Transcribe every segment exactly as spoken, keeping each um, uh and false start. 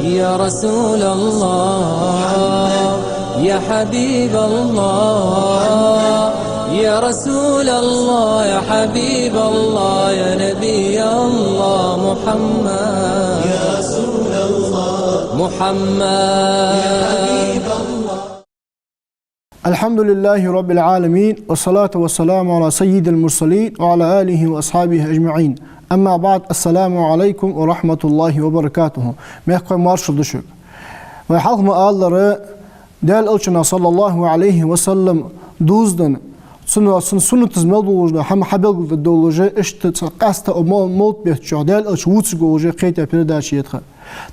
يا رسول الله، يا حبيب الله، يا رسول الله، يا حبيب الله، يا نبي الله، محمد. يا رسول الله، محمد. يا حبيب الله. الحمد لله رب العالمين، والصلاة والسلام على سيد المرسلين وعلى آله وأصحابه أجمعين. أما بعد، السلام عليكم ورحمة الله وبركاته. Мехкахой, маршал да шуга. Вай хьалха ма аллара, Даьла Элчано, صلى الله عليه وسلم, дувзаденна, цун, цун суннатаца мел долаш дола хӀама хьабелгалдергдолаш, иштта цхьа къаьстта а мол-, молат бетта чухь Даьла Элча вувцаргволаш кхетадаь передача я тха.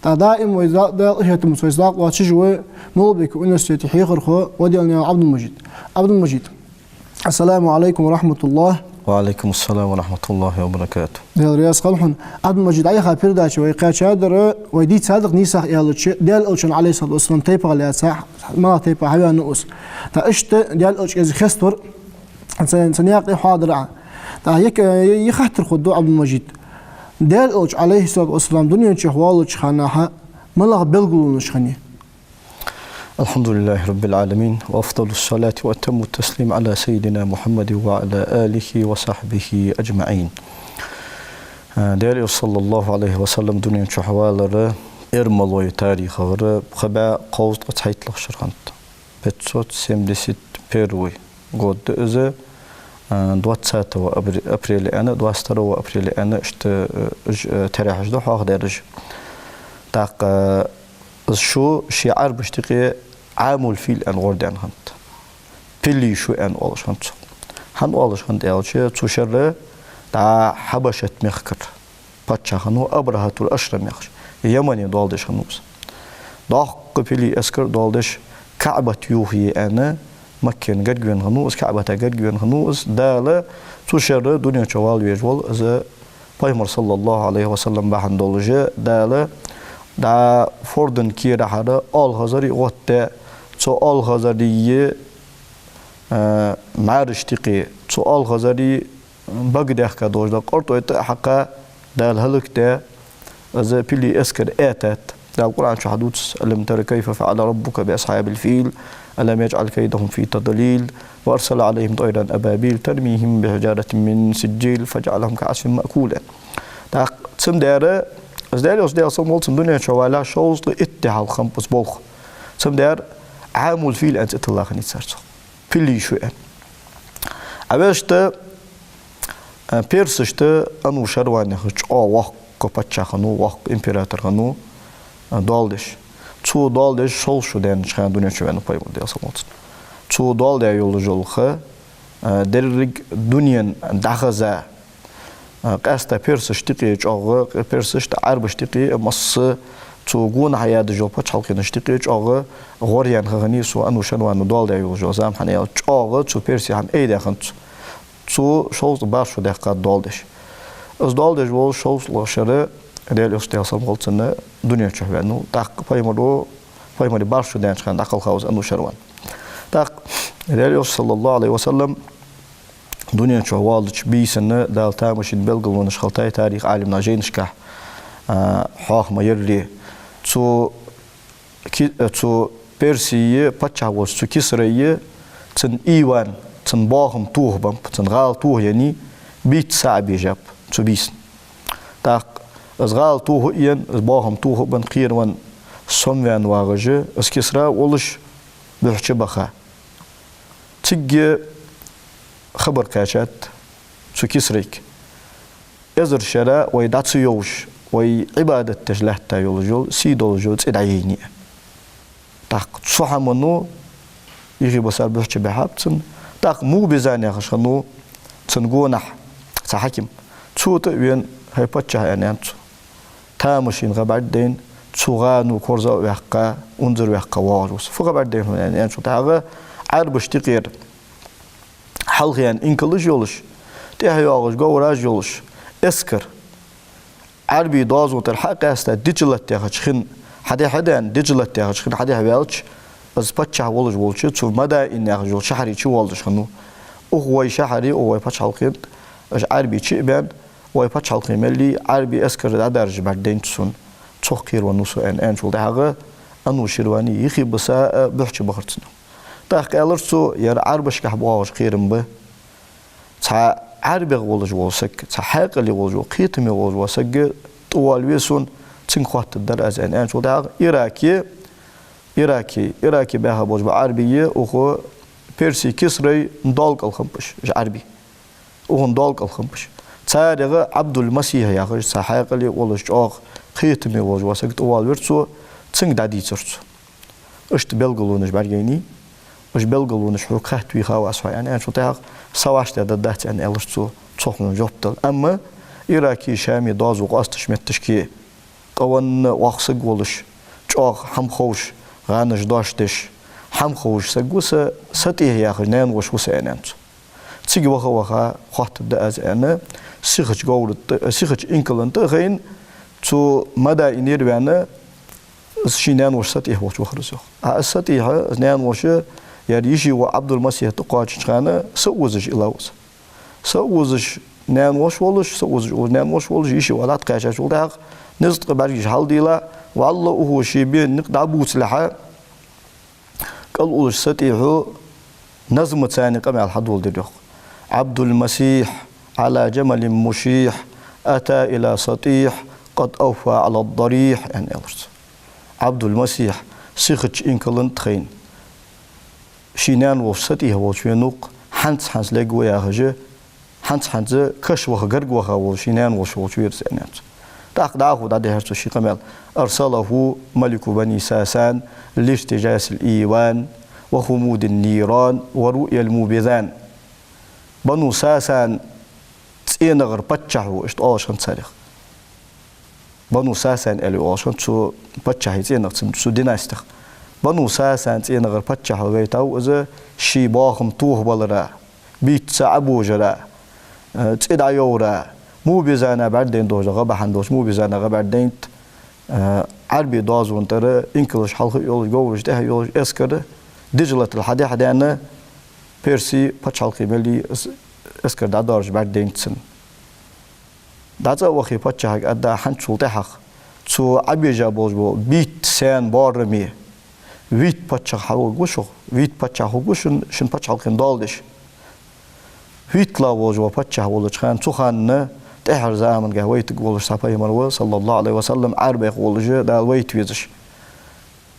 ТӀаккха даим вай за-, Даьла къахетамца вай зӀамига лоацаш ва Малгобека университете хьехархо Ваделнаькъан Ӏабдул-Мажид. Ӏабдул-Мажид, السلام عليكم ورحمة الله. وعليكم السلام ورحمة الله وبركاته. Даьла раьза хилва хьона. Ӏабдул-Мажид, Ӏайха передача вай кхаьчадар, вай дийцад-кх нийсагӀа аьлча, Даьла Элчан, عليه الصلاة والسلام, тайпах лаьца, малагӀча тайпара хьаваьннав из. ТӀаккха иштта Даьла Элча из хеставар, цу, цу наькъа хьоадар Ӏа. ТӀаккха ер, ер хаттар хургда, Ӏабдул-Мажид. Даьла Элча, عليه الصلاة والسلام, дунен чу валлача хана малагӀа белгалонаш хиннай? الحمد لله رب العالمين، وأفضل الصلاة وأتم التسليم على سيدنا محمد وعلى آله وصحبه أجمعين. Э, Даьла Элча, صلى الله عليه وسلم, дунен чу валара эрмалой тарихагара пхи бӀаь кховзткъеи цхьайттлагӀча шера хиннад. Пятьсот семьдесят первый год да из, а, двадцатого апре-, апреля аьнна, двадцать второго апреля аьнна, иштта, э, уж, э, таьрахьаш да хьоахадаьр уж. ТӀаккха, э, из шу ший Ӏарбашта юкъе Ӏамул-фил аьнна гӀордаьнна хиннад. Пилий шу аьнна оалаш хиннад цох. ХӀана оалаш хиннад аьлча, цу шера дӀа Хьабашат мехкара паччахь хиннав Абрахьатул-Ашрам яхаш, Ямане доал деш хиннав из. Доккха пилий эскар доал деш, КаӀбат юхае аьнна, Маккана гарга вена хиннав из, КаӀбата гарга вена хиннав из. Дала цу шера дунен чу вала везаш вола из Пайхамар, صلى الله عليه وسلم, бахьан долаш, Дала дӀа фордан керахьара оалхазар гӀоттадаь, цу оалхазарий, а, мӀарашта юкъе, цу оалхазарий бага даьхка долаш дола къартӀой тӀа а хьакха, Дала хӀалакдаь, из пилий эскар аьттад. Дала Къуръан чу хьадувц: «ألم تر كيف فعل ربك بأصحاب الفيل ألم يجعل كيدهم في تضليل وأرسل عليهم طيرا أبابيل ترميهم بحجارة من سجيل فجعلهم كعصف مأكول». ТӀаккха цамдера, из Даьла Элча, Даьла салам хилда цунна, дунен чу валалехь шовзткъеи итт ди хьалха хиннаб из болх. Цамдера Ӏамул-фил аьнна цӀи тилла хиннай цар цох. Пилий шу аьнна. Ӏа вешта, а, персашта Анушарван яхаш чӀоагӀа воккха паччахь хиннав, воккха император хиннав, а, доал деш. Цо доал деш шовзткъа шу даьннача хана дунен чу ваьннав Пайхамар, Даьла салам хилда цунна. Цо доал даь йолаш йола ха, а, деррига дунен дӀахаза, а, къаьстта персашта юкъе чӀоагӀа, персашта, Ӏарбашта юкъе, масса цу гонахьа ядаш йола паччахьалкхенашта юкъе чӀоагӀа гӀоръяьнна ха хиннай цу Анушарвана доал даь йолаш йола зама, хӀана аьлча чӀоагӀа цу персий хӀама айдаь хиннад цо. Цо шовзткъа бархӀ шу даьккхад доал деш. Из доал деш волаш шовзткъалагӀча шера Даьла Элча, Даьла салам хилда цунна, дунен чу ваьннав. ТӀаккха Пайхамаро, Пайхамара бархӀ шу даьннача хана дӀакхелхав из Анушарван. ТӀаккха Даьла Элча, صلى الله عليه وسلم, дунен чу воалача бийсан Дала тамашийна белгалонаш хилтай тарих Ӏалимнаха жайнашка, а, хьоаха ма ярра. Цу ки-, цу Персий паччахь волча цу Кисрайи цун ийван, цун боахам тохабеннаб, цун гӀала тохаеннай, бийца сагӀа бежаб цу бийсан. ТӀаккха из гӀала тоха а енна, из боахам тоха а бенна, кхеравенна, сомаваьнна вагӀаш, из Кисра волаш, буьхьа чубаха. Цига хабар кхаьчад цу Кисрайга: эзар шера вай дӀа ца йовш, вай Ӏибадат деш лаьтта йолаш йола, сий долаш йола цӀи дӀайайнай. ТӀаккха цу хӀамано юхебисар буьхьа чубихьаб цун. ТӀаккха Мубизан яхаш хиннав цун гонахьа цхьа хьаким. Цо тӀа а вена: «ХӀай паччахь, — аьнна, — аьннад цо, — тамашийна хабар дайна, цу гӀано корзагӀа а ваьккха, унзара ваьккха воагӀаш ва со. Фу хабар дайна хьона?» — аьнна, аьнначул тӀехьагӀа, Ӏарбашта юкъера хьалхаяьнна инкалаш йолаш, тӀехьа йоагӀаш говраш йолаш эскар, Ӏарбий доазон тӀара хьакъаьста Диджлат яхача хин хьадехьа а даьнна, Диджлат яхача хин хьадехьа ваьлча, из паччахь волаш волча цу Мадаин яхаш йолча шахьаре чувоалаш хиннав. Укх вай шахьаре, укх вай паччахьалкхен тӀа уж Ӏарбий чу а баьнна, вай паччахьалкхе мел Ӏарбий эскар дӀадаржа бӀаргадайнад цунна. Цох кхеравенна ва со, аьнна, аьнначул тӀехьагӀа Ануширвани юхе бисса а, бухьча бахар цунна. ТӀаккха аьлар цо: ер Ӏарбашкахь боагӀаш кхерам ба. Цхьа Ӏарбех волаш вола саг, цхьа хьаькъале волаш вола, кхетаме волаш вола саг тӀавоалаве сона, цунга хоаттаргдар аз, аьнна, аьнначул тӀехьагӀа Ираке, Ираке, Ираке баьха болаш ба Ӏарбий, укх Персе Кисрай дола кӀалхарбаьннаб уж Ӏарбий. Укхун дола кӀалхарбаьннаб уж. Царех Ӏабдул-Масихь яхаш, цхьа хьаькъале волаш, чӀоагӀа кхетаме волаш вола саг тӀавоалавир цо, цунга дӀадийцар цо. Иштта белгалонаш бӀаргайайнай, уж белгалонаш хьога хатта вийха ва аз хьо, аьнна, аьнначул тӀехьагӀа, са вӀаштӀехьдаргдац, аьнна, аьлар цо, цох хьона жоп дала. Амма Ираке, Шаме доазув къоасташ метташка къавенна воккха саг волаш, чӀоагӀа хӀама ховш, гӀанаш дош деш, хӀама ховш саг ва са, са тӀехьа яхаш наьна воша ва са, аьнна, аьннад цо. Цига ваха-ваха хоаттаргда аз, аьнна, сихача говра тӀа, сихача инкала тӀа а хайна, цу Мадаинера ваьнна, из ший наьна воша са тӀехьа волча вахар из, йоах. А из са тӀехьа, из наьна воша, ер йиший воӀ Ӏабдул-Масихь тӀакхоачача хана, са озаш илла ва из. Са озаш наьна воша волаш, са озаш, озаш наьна воша волаш, йиший воӀ дӀатӀакхаьчачул тӀехьагӀа, низ ткъаь бӀаргаш хьалдийла, валлахӀи, укхо ший бена никъ дӀабувцалехьа, кӀал уллаш са тӀехьа назмаца цхьана къамаьл хьадоладир, йоах: «عبد المسيح على جمل مشيح أتى إلى سطيح قد أوفى على الضريح», аьнна, аьлар цо. Ӏабдул-Масихь сихача инкала тӀа хайна, ший наьна воша са тӀехьа волча вена ва-кх, хӀанз-хӀанз лергва яхаш, хӀанз-хӀанз каша ваха, гарга ваха волаш, ший наьна воша волча вера из, аьнна, аьннад цо. ТӀаккха дӀахо дӀадихьар цо ший къамаьл: «أرسله ملك بني ساسان لارتجاس الإيوان وخمود النيران ورؤيا الموبذان». Бану Сасан цӀенагӀара паччахьо, иштта оалаш хиннад царех. Бану Сасан аьле оалаш хиннад цу паччахьа цӀенагӀа, цу, цу династех. Бану Сасан цӀенагӀара паччахьо вайтав из ший боахам тохабалара, битта ца Ӏобожара, э, цӀи дӀайовра, Мубизана бӀаргадайна долаш да, гӀа бахьан долаш Мубизана гӀа бӀаргадайнад, э, Ӏарбий доазон тӀара инкалаш хьалха а йолаш, говраш тӀехьа а йолаш эскар Дижлатал хьадехьадаьнна, Персе паччахьалкхе мел я из эскар дӀадоаржаш бӀаргадайнад цунна. ДӀа цӀа а вахе, паччахьага аргда хӀанзчул тӀехьагӀа цу Ӏобежа болаш бола битта, саьна боараме витта паччахь хьаваргва шух, витта паччахь хургва шун, шун паччахьалкхен доал деш. ВитталагӀа волаш вола паччахь волча хана, цу хана тӀехьарча замангахь вайтаргволаш цхьа пайхамар ва, صلى الله عليه وسلم, Ӏарбех волаш, Дала вайта везаш.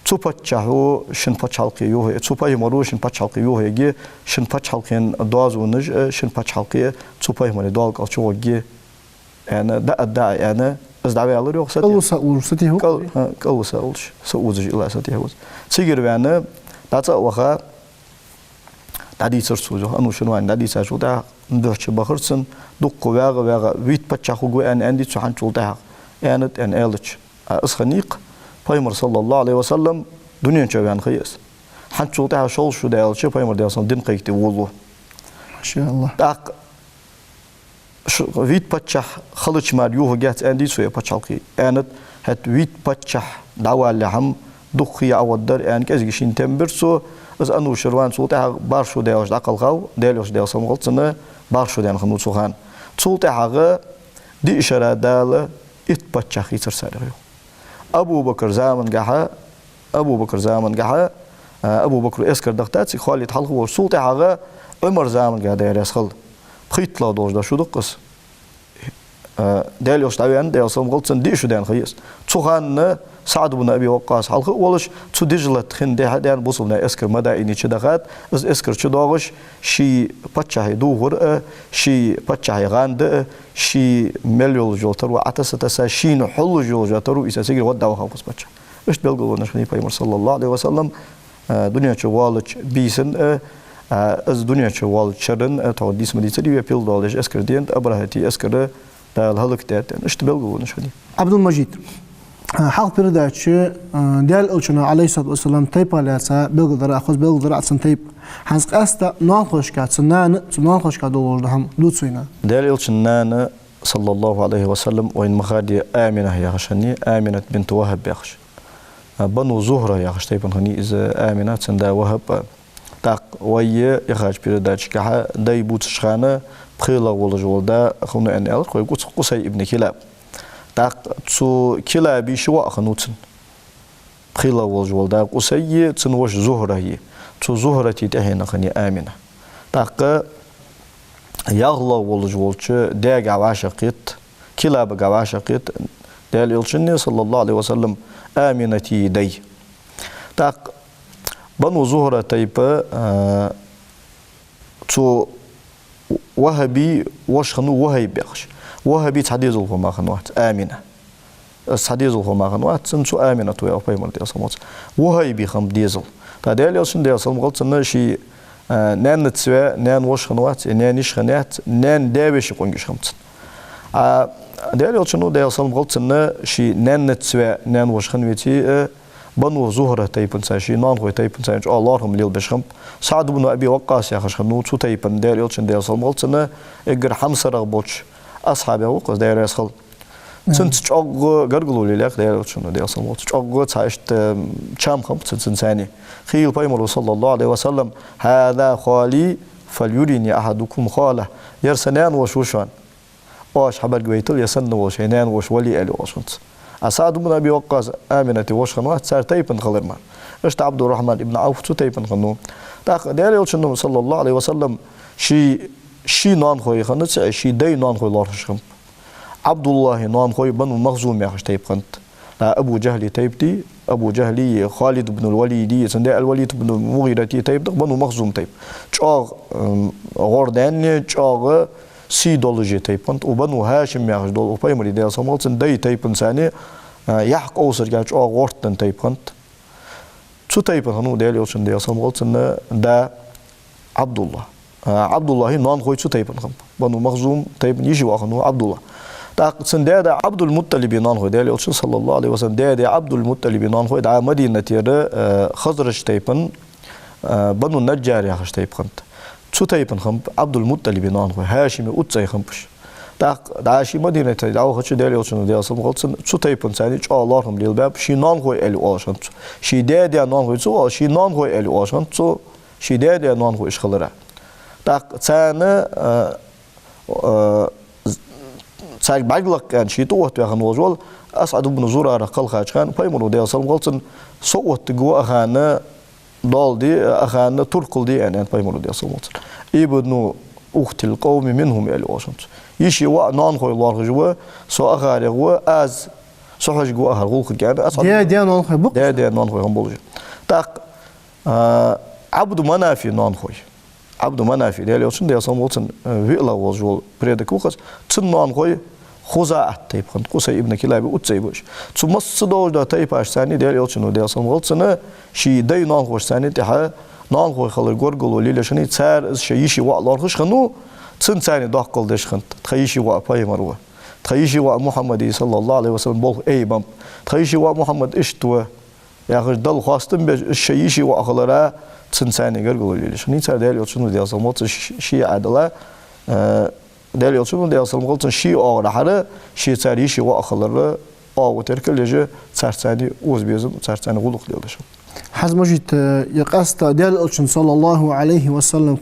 Цу паччахьо шун паччахьалкхе йохае, цу пайхамаро шун паччахьалкхе йохаергья, шун паччахьалкхен доазонаш а, шун паччахьалкхе а цу пайхамара доал кӀал чугӀоргья, аьнна, дӀааргда Ӏа, аьнна, из дӀаваьлар, йоах, са тӀехьа. КӀал ва са озаш са тӀехьа ва? КӀал, хӀа, кӀал ва са озаш, са озаш илла са тӀехьа ва из. Цигара ваьнна, дӀа цӀа а ваха, дӀадийцар цо из, йоах, Ануширвани дӀадийцачул тӀехьагӀа, бухьча бахар цунна, дукха вагӀа-вагӀа, витта паччахь хургва аьнна, аьннадий цо хӀанзчул тӀехьагӀа, аьннад, аьнна, аьлча. А из хиннай-кх, пайхамар, صلى الله عليه وسلم, дунен чу ваьнна ха я из. ХӀанзчул тӀехьагӀа шовзткъа шу даьлча, пайхамар, Даьла салам, дин кхайкаде волалу. МашааллахӀ. ТӀаккха ш-, витта паччахь хилча мара йохаргьяц аьннадий цо ер паччахьалкхе. Аьннад, хӀаьта витта паччахь дӀавалалехьа-м дукха хий ӀоагӀоргдар, аьнна, кӀезига шийна тем бир цо. Из Ануширван цул тӀехьагӀа бархӀ шу даьлча дӀакхелхав, Даьла Элча, Даьла салам хилда цунна, бархӀ шу даьнна хиннав цу хана. Цул тӀехьагӀа диъ шера Дала итт паччахь хийцар царех, йоах. Абу Бакра замангахьа, Абу Бакра замангахьа, а, Абу Бакра эскар дахийтад цига, Халид хьалха волаш. Цул тӀехьагӀа Ӏумара замангахьа, Даьла раьза хилва, пхийтталагӀа долаш да шу да-кх из. А, Даьла Элча дӀаваьнна, Даьла салам хилда цунна, диъ шу даьнна ха я из. Цу хана СаӀд ибн Аби Ваккъас хьалха а волаш, цу Дижлата хин дехьа-даьнна бусалба наьха эскар Мадаине чудахад. Из эскар чудоагӀаш, ший паччахьа дувхар а, ший паччахьа гӀанда а, ший мел йолаш йола таро Ӏотесса-тесса, шийна хьулаш йолаш йола таро ийца, цигара гӀаддавахав-кх из паччахь. Иштта белгалонаш хиннай пайхамара, صلى الله عليه وسلم, а, дунен чу воалача бийсан а, а, из дунен чу воалача шеран а, тхьовра нийса ма дийцар вай, пил доалаш эскар денад, Абрахьата эскар Дала хӀалакдаьд, аьнна. Иштта белгалонаш хиннай. Ӏабдул-Мажид, а, хьалха передаче, а, Даьла Элчана, عليه الصلاة والسلام, тайпа лаьца белгалдир Ӏа, хоза белгалдир Ӏа цун тайпа. ХӀанз къаьстта ноанахошка, цун нана, цун ноанахошка долаш дола хӀама дувца вайна. Даьла Элчан нана, صلى الله عليه وسلم, вайна ма харра, Амина яхаш хиннай, Аминат бинт Вахаб яхаш. А, Бану Зухра яхача тайпан хиннай из Амина, цун да Вахаб. ТӀаккха вай яхача передачагахьа дай бувцача хана пхелагӀа волаш вола да хиннав аьнна аьлар-кх вай, Къус-, Къусай ибн Килаб. ТӀаккха цу Килаба ши воӀ хиннав цун. Пхелагӏа волаш вола да Къусайи, цун воша Зухьрайи. Цу Зухьрата тӀехьенах хиннай Амина. ТӀаккха ялхлагӏа волаш волча даьгахьа вӀашагӀкхийтта, Килабагахьа вӀашагӀкхийтта Даьла Элчан, саллаллахӀу Ӏалайхи ва саллам, Амината дай. ТӀаккха Бану Зухьра тайпа, а, цу Вахьаба воша хиннав Вахьайб яхаш. Вахьаба цхьа дезалхо мара хиннавац, Амина. Из цхьа дезалхо мара хиннавац, цун цу Амината ваьв пайхамар, Даьла салам хилда цунна. Вахьайба хиннаб дезал. ТӀаккха Даьла Элчан, Даьла салам хилда цунна, ший, а, наьнаца ваь, наьна воша хиннавац, наьна йиша хиннаяц, наьна даь-веший къонгаш хиннаб цун. А Даьла Элчано, Даьла салам хилда цунна, ший наьнаца ваь, наьна воша хиннавеце, а, Бану Зухьра тайпанца, ший ноанахой тайпанца чӀоагӀа лоархӀам лелабеш хиннаб. СаӀд ибн Аби Ваккъас яхаш хиннав цу тайпан, Даьла Элчан, Даьла салам хилда цунна, эггара хьамсарагӀа болча асхьабех ва-кх из, Даьла раьза хилва. Цунца чӀоагӀа гаргало лелаяьй Даьла Элчано, Даьла салам хилда цунна, чӀоагӀа цхьа иштта, м, чам хиннаб цун, цунца цхьана. Хийла пайхамара, саллаллахӀу Ӏалайхи ва саллам: «هذا خالي فليرني أحدكم خاله». Ер са наьна воша ва шоана. Оаш хьабаргавайталва ер санна вола шоай наьна воша вале, аьле, оалаш хиннад цо. А СаӀд ибн Аби Ваккъас Амината воша хиннавац, цар тайпан хилар мара. Иштта Ӏабдуррахьман ибн Ӏавф цу тайпан хиннав. ТӀаккха Даьла Элчано, саллаллахӀу Ӏалайхи ва саллам, ший, ший ноанахой хинна ца, ший дай ноанахой лоархӀаш хиннаб. Ӏабдуллахьа ноанахой Бану Махзум яхаш тайпа хиннад. ТӀаккха Абу Джахьла тайпа да, Абу Джахьла, Халид ибн аль-Валида, цун даь аль-Валид ибн мугӀирата тайпа да-кх Бану Махзум тайпа. ЧӀоагӀа, м, гӀор даьнна, чӀоагӀа сий долаш тайпа хиннад. Укх Бану Хьашим яхаш дола, укх пайхамара, Даьла салам хилда цунна, дай тайпанца, а, яхь къовсарга чӀоагӀа гӀортта тайпа хиннад. Цу тайпан хиннав Даьла Элчан, Даьла салам хилда цунна, да Ӏабдуллахь. А, Ӏабдуллахьа ноанахой цу тайпан хиннаб. Бану Махзум тайпан йиший воӀ хиннав Ӏабдуллахь. ТӀаккха цун даь-да Ӏабдул-МутӀалиба ноанахой, Даьла Элчан, саллаллахӀу Ӏалайхи ва саллам, даь-да Ӏабдул-МутӀалиба ноанахой, дӀа Мадинатера, а, Хазраж тайпан, а, Бану Наджар яхаш тайпа хиннад. Цу тайпан хиннаб Ӏабдул-МутӀалиба ноанахой, Хьашима уццай хиннаб уж. ТӀаккха дӀа ше Мадинате дӀавахача, Даьла Элчано, Даьла салам хилда цунна, цу тайпанца чӀоагӀа лоархӀам лелабаьб, ший ноанахой аьле оалаш хиннад цо. Ший даь-даь ноанахой ца оалаш, ший ноанахой аьле оалаш хиннад цо, ший даь-даь ноанахой уж хилара. ТӀаккха царна, а, а, з-, царга бӀарг лакха аьнна, ше тӀаоттаваь хинна волаш вола АсӀад ибн Зурара кхелхача хана, пайхамара, Даьла салам хилда цунна, со оттаргва ахана, доал де, ахана туркхал де, аьнна, аьннад пайхамара, Даьла салам хилда цунна. «ابن أخت القوم منهم», аьле оалаш хиннад цо. Йиший воӀ ноанахой лоархӀаш ва, со ахарех ва, аз, со хьожаргва ахара гӀулакхага, аьнна, АсӀад. Даь-даь ноанахой ба-кх уж? Даь-даь ноанахой хинна болаш. ТӀаккха, а, Ӏабду Манафа ноанахой. Ӏабду Манафа, Даьла Элчан, Даьла салам хилда цунна, виълагӀа волаш вола предок ва-кх из. Цун ноанахой ХузаӀат тайпа хиннад, Къусай ибн Килаба уццай ба уж. Цу масса долаш долча тайпашца, Даьла Элчано, Даьла салам хилда цунна, ший дай ноанахошца тӀехьа ноанахой хилар гаргало лелаеш хиннай, цар из шоай йиший воӀ лоархӀаш хиннав, цунца доккхал деш хиннад: «Тха йиший воӀ пайхамар ва. Тха йиший воӀ Мухьаммада, саллаллахӀу Ӏалайхи ва саллам, болх айбеннаб. Тха йиший воӀ Мухьаммад иштта ва». Яхаш, Далла хоастам беш, из шоай йиший воӀ хилара, цунца гаргало лелаеш хиннай цар. Даьла Элчано, Даьла салам хилда цунна, ш-, ший Ӏаьдала, а, Даьла Элчано, Даьла салам хилда цунна, ший оагӀорахьара, ше цар йиший воӀ хилара оагӀув теркал еш, царца оза-безам, царца гӀулакх леладеш хиннав. ХӀанз, Мажит, э, ер къаьстта Даьла Элчан, саллаллахӀу Ӏалайхи ва саллам,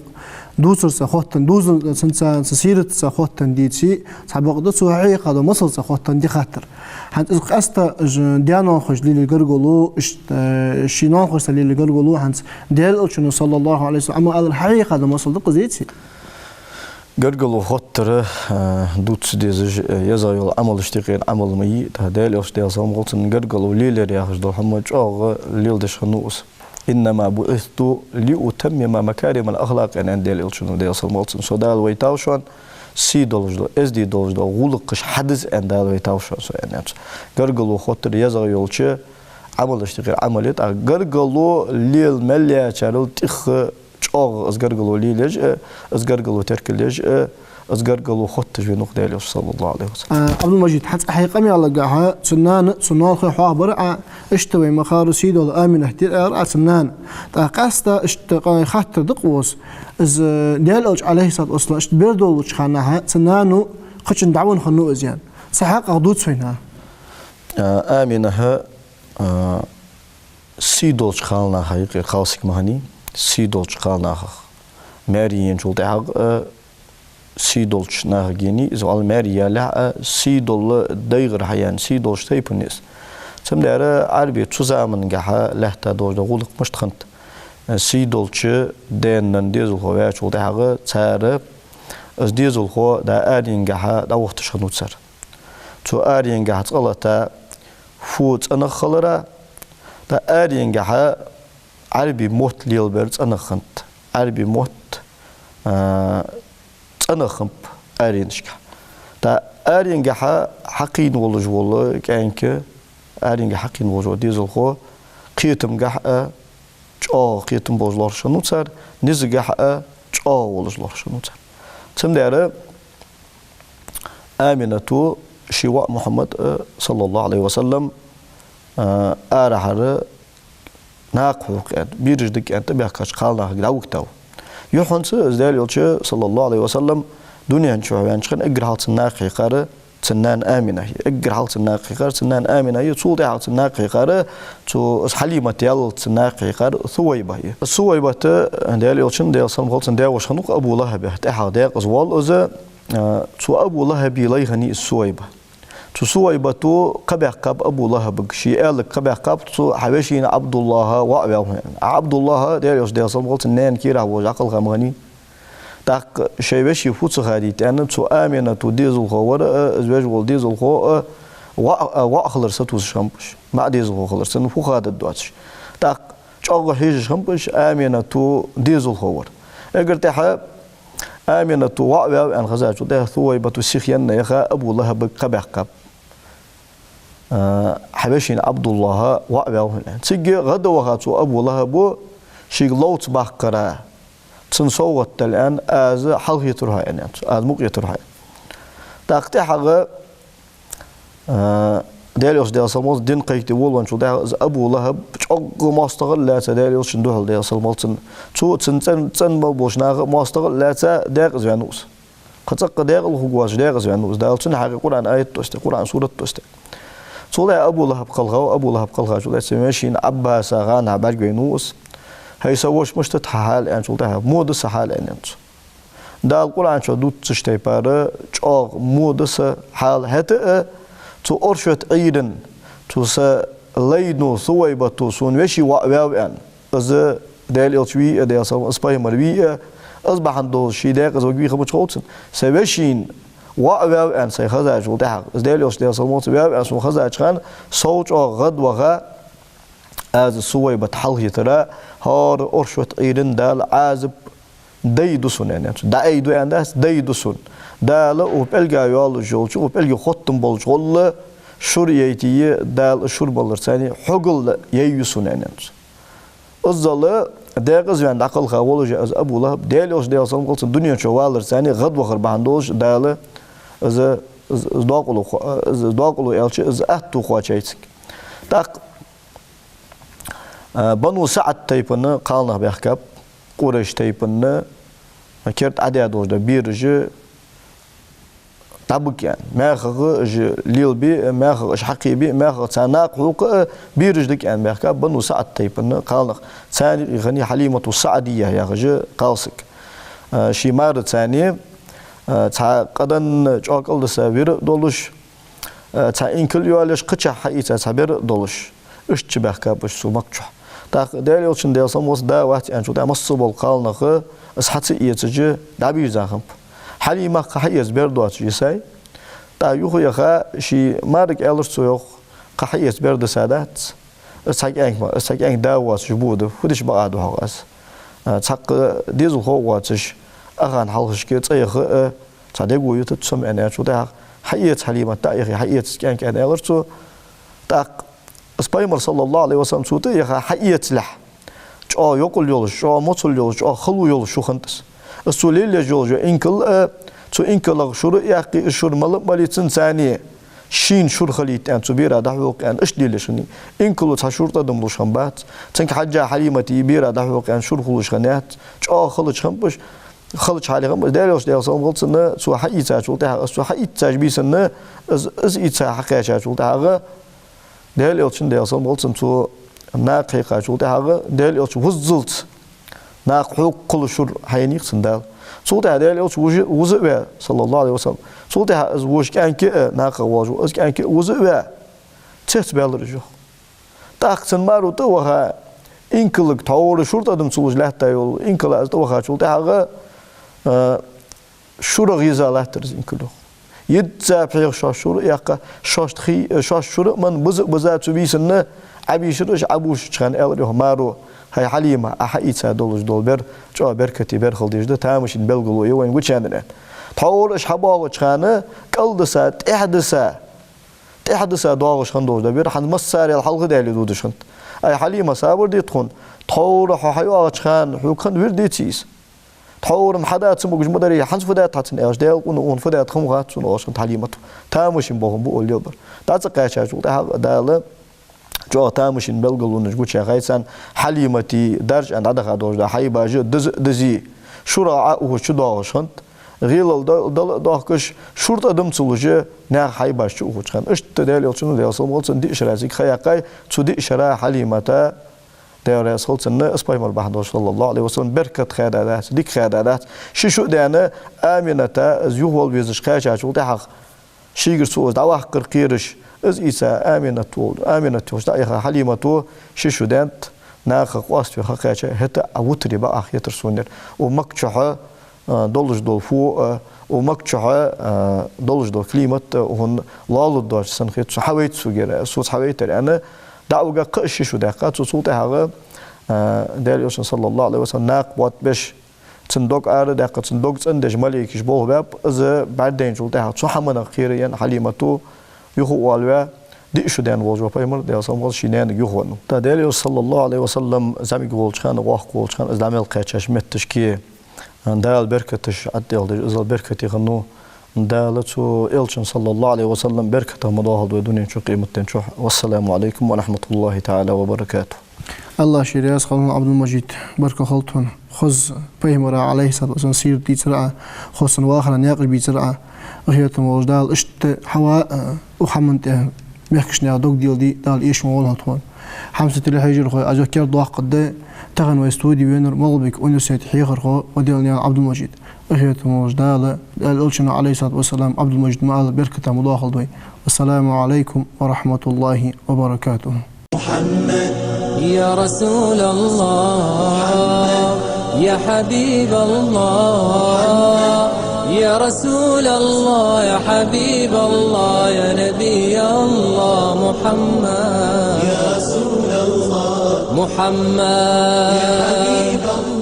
дувцарца хоттаденна, дувзал-, цунца, цун сиратаца хоттаденна дийце, цхьабакъда цо хьийха дола масалца хоттаденна да хаттар. ХӀанз из къаьстта уж даь-ноанахошца лелаеш гаргало, иштта, э, ший ноанахошца лелаеш гаргало, хӀанз Даьла Элчано, саллаллахӀу Ӏалайхи ва саллам, Ӏамал аьлар хьийха дола масал да-кх из, эций? Гаргало хоттар, э, дувца дезаш, э, езагӀа йола Ӏамалашта юкъера Ӏамал ма йий, тӀаккха Даьла Элча, Даьла салам хилда цунна, гаргало лелаяр яхаш дола хӀама чӀоагӀа леладеш хиннав из. «إنما بعثت لأتمم مكارم الأخلاق», аьннад Даьла Элчано, Даьла салам хилда цунна. Со Дала вайтав шоана сий долаш дола, эздий долаш дола гӀулакхаш хьадиза аьнна Дала вайтав шоана со, аьннад цо. Гаргало хоттар езагӀа йолча Ӏамалашта юкъера Ӏамал я, тӀаккха гаргало лела мел яьчарел тӀехьа чӀоагӀа из гаргало лелаеш а, из гаргало теркал еш а, из гаргало хотташ венав-кх Даьла Элча, саллаллахӀу Ӏалайхи ва саллам. А, Ӏабдул-Мажит, хӀанз хьай къамаьлагахьа, цун нана, цун ноанахой хьоахабар Ӏа, иштта вай ма харра сий дола Аминат да аьлар Ӏа цун нана. ТӀаккха къаьстта иштта къа-, хаттар да-кх укхаза. Из, э, Даьла Элча, Ӏалайхи ссалату вассалам, иштта бер долча хана, цун нана кхычунга дӀавенна хиннав из, аьнна. Цу хьакъехьа дувца вайна хӀанз. А, Аминат, а, сий долча кхалнаха юкъера кхалсаг ма хиннай, сий долча кхалнахах маьре еначул тӀехьагӀа, а, сий долча нахагений, из валла маьре ялалехь а, сий долча дайгӀара хьаяьнна, сий долча тайпанеи из. Цамдера Ӏарбий цу замангахьа лаьтта долаш да гӀулакх мишта хиннад. Сий долча даьна дезалхо ваьчул тӀехьагӀа цар из дезалхо дӀа аренгахьа дӀавахийташ хиннав цар. Цу аренгахьа цкъа латта фу цӀенагӀа хилара, дӀа аренгахьа Ӏарбий мотт лелабар цӀенагӀа хиннад. Ӏарбий мотт, а, цӀенагӀа хиннаб аренашка. ТӀаккха аренгахьа хьакхийна волаш вола кӀаьнк, аренгахьа хьакхийна волаш вола дезалхо, кхетамгахьа а чӀоагӀа кхетам болаш лоархӀаш хиннав цар, низагахьа а чӀоагӀа волаш лоархӀаш хиннав цар. Цамдера Аминато ший воӀ Мухьаммад, саллаллахӀу Ӏалайхи ва саллам, арахьара накха хьокха аьнна, бераш дага аьнна тӀабаьхкача кхалнахага дӀавугтав. Юххьанца из Даьла Элча, саллаллахӀу Ӏалайхи ва саллам, дунен чу ваьннача хана эггара хьалха цунна накха хьекхар цун нана Амина я. Эггара хьалха цунна накха хьекхар цун нана Амина я. Цул тӀехьагӀа цунна накха хьекхар, цу из Хьалимат яллалца цунна накха хьекхар Сувайба я. Сувайбат Даьла Элчан, Даьла салам хилда цунна, даь-воша хиннав-кх Абу ЛахӀаб. ТӀехьагӀа даькъаза воал из, цу Абу ЛахӀаба лай хиннай из Сувайба. Цу Сувайбато кхаъ баьккхаб Абу ЛахӀабага, ше аьларг кхаъ баьккхаб, цу хьа вешийна Ӏабдуллахьа воӀ ваьв хьона. Ӏабдуллахьа Даьла Элча, Даьла салам хилда цунна, наьна кийрахь волаш дӀакхелха ма хиннавий. ТӀаккха шоай веший фу ца хадийта аьнна, цу Аминато дезалхо вар а, из веш вола дезалхо а, воӀ, а, воӀ хилар сатувсаш хиннаб уж. МаӀа дезалхо хилар санна фу хадад доацаш. ТӀаккха чӀоагӀа хьежаш хиннаб уж Аминато дезалхо вар. Эггара тӀехьа Аминато воӀ ваьв аьнна хезачул тӀехьа Сувайбато сиха енна яха Абу ЛахӀабага кхаъ баьккхаб. Хьа вешийна Ӏабдуллахьа воӀ ваьв хьона аьнна. Цига гӀадваха цу Абу ЛахӀабо шийга ловца баккхара цунна совгӀат дала аьнна, аз хьалхетар хьо аьнна, аз мукъа етар хьо аьнна. ТӀаккха тӀехьагӀа Даьла Элча, Даьла салам хилда цунна, дин кхайкаде волавенначул тӀехьагӀа из Абу ЛахӀаб чӀоагӀа моастагӀал лаьца Даьла Элчан духьал, Даьла салам хилда цунна. Цо цунна цӀен-, цӀена мел болча наха а моастагӀал лаьца даькъаза ваьннав из. Кхы цӀаккха даькъала хургвоацаш даькъаза ваьннав из. Дала цунна хьакъехьа Къуръан аят доссадаь, Къуръан сурат доссадаь. Цул тӀехьа Абу ЛахӀаб кхелхав, Абу ЛахӀаб кхелхачул тӀехьа цун вешийна Ӏаббаса гӀанахьа бӀаргавайнав из. ХӀай са воша, мишта да хьа хьал аьнначул тӀехьа, во да са хьал аьннад цо. Дала Къуръан чу дувцаш тайпара чӀоагӀа во да са хьал, хӀаьта а цу оршот Ӏуйрийна, цу са лайно Сувайбато сона веший воӀ ваьв аьнна, из Даьла Элча вий а, Даьла салам, из пайхамар вий а, из бахьан долаш ший даькъаза варгвий хабача ховцан. Са вешийна воӀ ваьв аьнна сайна хезачул тӀехьагӀа, из Даьла Элча, Даьла салам хилда цунна, ваьв аьнна сона хезача хана, сов чӀоагӀа гӀадваха, аз Сувайбат хьалхетар, хӀара оршот Ӏуйрийна Дала Ӏазап дайду сона аьннад цо. ДӀаайду аьнна дац, дайду сона. Дала укх пӀелга йолаш йолча, укх пӀелга хоттам болча гӀолла шура яйтае, Дала шура маларца хьогал яйю сона аьннад цо. Иззал даькъаза ваьнна дӀакхелха волаш из Абу ЛахӀаб, Даьла Элча, Даьла салам хилда цунна, дунен чу валарца хьогал вахар бахьан долаш Дала из, из, из докъало хо-, из докъало аьлча, из атто кхоачайциг. ТӀаккха Бану СаӀд тайпан кхалнах баьхкаб, Къурайш тайпан керда Ӏадаь долаш да бераш дӀабига аьнна. МаьхагӀа уж лелабе а, маьхагӀа уж хьакхебе а, маьхагӀа царна накха хьокха а бераш дага аьнна баьхкаб Бану СаӀд тайпан кхалнах. Царна юкъе хиннай Хьалимату СаӀдия яхаш кхалсаг. Ший мараца цхьа къаданна чӀоагӀа кӀалдиса вир а долаш, цхьа инкал йоалаеш, кхычахьа хьаийца цхьа бер а долаш, иштта баьхкаб уж цу Макка чу. ТӀаккха Даьла Элчан, Даьла салам хилда цунна, да вац аьнначул тӀехьагӀа масса а бола кхалнах, из хьа ца эцаш, дӀабийрза хиннаб. Хьалимах кхы хьаэца бер доацаш йисай. ТӀаккха юха яха ший марага аьлар цо, йоах: «Кхы хьаэца бер диса дац. Из цхьа кӀаьнк ма, из цхьа кӀаьнк да воацаш бу да, фу дича бакъахьа да хьогӀ аз? Цхьаккха дезалхо а воацаш, ахана хьалхашка цӀа яха а цхьа дега ютац со-м», аьнна аьлчул тӀехьагӀа: «Хьаэца, Хьалимат, дӀа а яхе, хьаэца из кӀаьнк», аьнна аьлар цо. ТӀаккха из Пайхамар, саллаллахӀу Ӏалайхи ва саллам, цо тӀа а яха хьаэцалехь, чӀоагӀа йокъал йолаш, чӀоагӀа моцал йолаш, чӀоагӀа хало йолаш хургхиннад из. Из цо лелаеш йола инкал а, цу инкалах шура а яьккхе, из шура мала а малийцан царна, шийна шура хилийта аьнна, цу бера дӀахьокха аьнна, иштта лелаеш хиннай. Инкало цхьа шура тӀадам луш хиннабац. Цунга хьежжа Хьалимата бера дӀахьокха аьнна шура хулаш хиннаяц. ЧӀоагӀа халача хиннаб уж, халача хьале хиннаб уж. Даьла Элча, Даьла салам хилда цунна, цо хьаийцачул тӀехьагӀа, из цо хьаийцача бийсанна, из, из ийца хьакхаьчачул тӀехьагӀа, Даьла Элчан, Даьла салам хилда цунна, цо накха хьекхачул тӀехьагӀа, Даьла Элча вуззалца накха хьокхаш шура хьаенай-кх цунна Дала. Цул тӀехьагӀа Даьла Элча вужа-, вуза а ваь, саллаллахӀу Ӏалайхи ва саллам. Цул тӀехьагӀа из вожа кӀаьнк а, накха волаш ва, из кӀаьнк а вуза а ваь, цецбаьлар уж, йоах. ТӀаккха цун маро тӀаваха, инкалга тхьовра шура тӀадам ца луш лаьтта йола инкала из тӀавахачул тӀехьагӀа, а, шура гӀийза латтар из инкал, йоах. Йизза пхьегӀа шоаш шура а яьккха, шоашта хий-, шоаш шура а менна, биза а бизза цу бийсанна Ӏобийшар уж. Ӏобийшача хана аьлар, йоах, маро: «ХӀай Хьалима, Ӏа хьаийца долаш дола бер чӀоагӀа беркате бер хила дезаш да, тамашийна белгало я вайна гучаеннар», аьнна. Тхьовра уж хьабоагӀача хана кӀалдиса, тӀехьадиса, тӀехьадиса доагӀаш хинна долаш да бер, хӀанз массарел хьалха даьле дувцаш хиннад. «Ай Хьалима, сабар де тхона, тхьовра хьо хьайоагӀача хана хьога хинна вирд яций из? Тхьовра-м хьада ца могаш ма дарий, хӀанз фу даьд хьа цунна?» аьлча, «Даьла къуна, укхунна фу даьд хӀама хац сона», оалаш хиннад Хьалимата. Тамашийна болх ба, оал лелабар. ДӀа ца кхаьчачул тӀехьагӀа Дала чӀоагӀа тамашийна белгалонаш гучаяьхай царна. Хьалимата даржа аьнна дӀадаха долаш да хьайбаш диза а дизий, шура Ӏоухаш чудоагӀаш хиннад. ГӀелал да-, дала а доахкаш, шура тӀадам ца луш, наьха хьайбаш чуухача хана. Иштта Даьла Элчано, Даьла салам хилда цунна, диъ шера цига ха яьккхай. Цу диъ шера Хьалимата, Даьла раьза хилва цунна, из пайхамар бахьан долаш, саллаллахӀу Ӏалайхи ва саллам, беркат хаьда дац, дика хаьда дац. Ши шу даьнна Амината из юхавала везаш кхаьчачул тӀехьагӀа, шийгара цо из дӀаваккхар кхераш, из ийца Аминат волча, Аминат йолча дӀаяха Хьалимата ши шу даьннад, наха къоаставе ха кхаьча, хӀаьта а вутаре бакъахьа хетар сона ер. Укх Макка чухь, а, долаш дола фу а, укх Макка чухь, а, долаш дола климат а, укхун лоалургдоацаш санна хет, цо хьавайта сога ер, соца хьавайтар, аьнна, дӀа а вига кхы а ши шу даьккха цо. Цул тӀехьагӀа, а, Даьла Элчан, саллаллахӀу Ӏалайхи ва саллам, накха боаттабеш, цун дог ара а даьккха, цун дог цӀендеш малейкаш болх баьб, из бӀаргадайначул тӀехьагӀа цу хӀаманах кхера енна Хьалимата юха а оалаваь, диъ шу даьнна волаш ва пайхамар, Даьла салам хилда цунна, ший наьнага юхавеннав. ТӀаккха Даьла Элча, саллаллахӀу Ӏалайхи ва саллам, зӀамига волча хана, воккха волча хана, из дӀа мел кхаьчача метташка Дала беркаташ ӀотӀадехьадеш, из беркате хиннав. Дала цу Элчан, саллаллахӀу Ӏалайхи ва саллам, беркатах ма доахалда вай дунен чу, къематден чу. Вассаламу Ӏалайкум ва рахьматуллахӀи таӀала ва баракатухӀ. АллахӀ ший раьза хилва хьона, Ӏабдул-Мажид, баркал хилда хьона. Хоза пайхамара, Ӏалайхи ссалату вассалам, сират дийцар Ӏа, хоза цун вахара наькъаш бийцар Ӏа. Къахетам волча Дала иштта хьаваь, а, укх хӀаман тӀа мехкашта дог деладе Дала эшам волва хьона. Хьамсара телехьежархой, аз юха кердадоаккхаргда, тахан вай студе венавар МагӀалбика университета хьехархо Ваделанаькъан Ӏабдул-Мажид. Къахетам волча Дала, Даьла Элчано, Ӏалайхи ссалату вассалам, Ӏабдул-Мажида ма аллара, беркатах ма доахалда вай. Вассаламу Ӏалайкум ва рахьматуллахӀи ва баракатухӀ. محمد، يا رسول الله، يا حبيب الله، يا رسول الله، يا حبيب الله، يا نبي الله، محمد، يا رسول الله، محمد، يا حبيب الله.